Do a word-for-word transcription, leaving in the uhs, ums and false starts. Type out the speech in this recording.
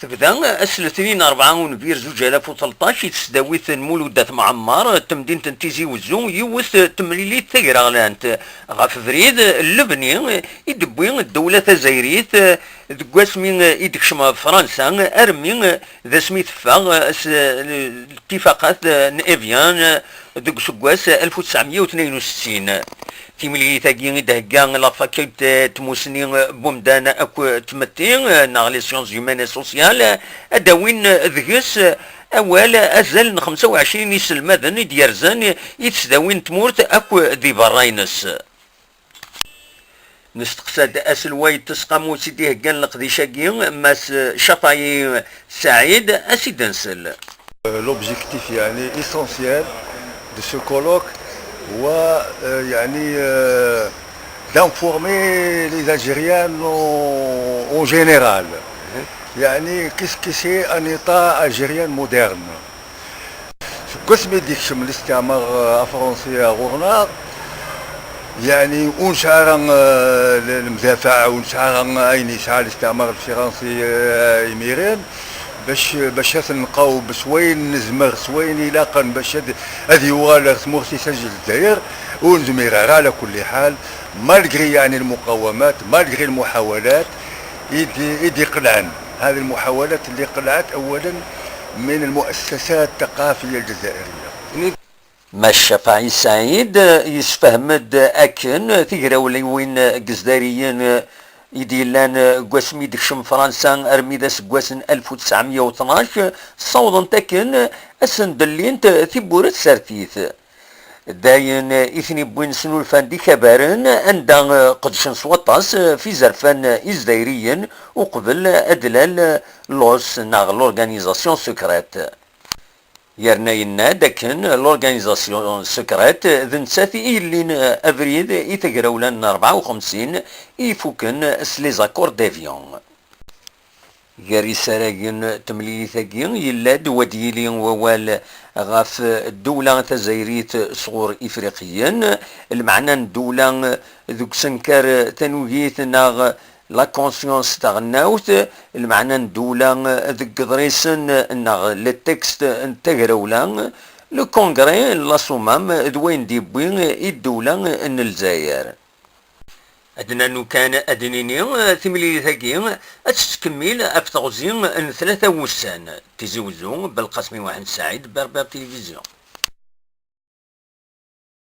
Tebda ass letnin rebɛa unbir zuǧ alaf u tleṭṭac i tesdawit n Mulud At Mɛemmer, temdint n Tizi Wezzu, yiwet temlilit tagraɣlant ɣef ubrid n lebni i d-tewwi ddewla tazzayrit deg wasmi i d-tekcem Fransa, armi d asmi teffeɣ s ltifaqat n Evian deg useggas alef u tesɛemya u tnin u settin. Timlilit-agi i d-thegga la faculté n tmussni n wemdan akk tmetti, neɣ les sciences humaines et sociales, ad d-awin deg-s awal azal n xemsa u ɛecrin iselmaden i d-yerzan i tesdawin n tmurt akk di berra-ines. Nesteqsa-d aselway n tesqamut i d-iheggan leqdic-agi, Mass Chafaï Saïd, ad s-id-nsel. L'objectif, يعني, essentiel de ce colloque هو، euh, يعني, euh, d'informer les Algériens en, en général. يعني, qu'est-ce que c'est un État algérien moderne? Seg wasmi i d-ikcem listimar, euh, afransi ɣur-neɣ, يعني, ur nesɛi ara, euh, lemdafaɛ, ur nesɛi ara ayen yesɛa listimar lfransi, euh, imiren. Bac, bac ad t-nqaweb s wayen nezmer, s wayen ilaqen, bac ad, ad yuɣal ar tmurt-is Lezzayer, ur nezmir ara, ɛla kulli ḥal, malgré, يعني, المقاومات، malgré المحاولات i d-, i d-iqelɛen. هذه المحاولات اللي قلعت أولا من المؤسسات الثقافية الجزائرية. Mass Chafaï Saïd yessefhem-d akken tigrawliwin n Yizdariyen i d-yellan deg wasmi i d-tekcem Fransa armi d aseggas n alef u tesɛemya u tnac, ssawḍent akken ad sen-d-llint tiwwura n tsertit. D ayen i ten-iwwin snulfan-d ikabaren, anda qedcen s waṭas f izerfan izdayriyen uqbel ad d-lal l'os neɣ l'organisation secrète. Yerna yenna-d akken l'organisation secrète d nettat i yellin abrid i tagrawla n rebɛa u xemsin i ifuken s les accords d'Évian. Gar yisaragen n temlilit-agi yella-d wad yili wawal ɣef ddewla tazzayrit sɣur Ifriqiyen, lmeɛna n ddewla deg usenkar tanugit neɣ la conscience taɣelnawt, lmeɛna n ddewla deg iḍrisen neɣ le texte n tagrawla, le congrès n la SOMAM d wayen d-yewwi i ddewla n Lezzayer. Ad nernu kan ad d-nini, timlilit-agi ad tettkemmil ɣef teɣzi n tlata wussan. Tizi Wezzu, Belqasem Waḥed Saɛid, Berbère Télévision.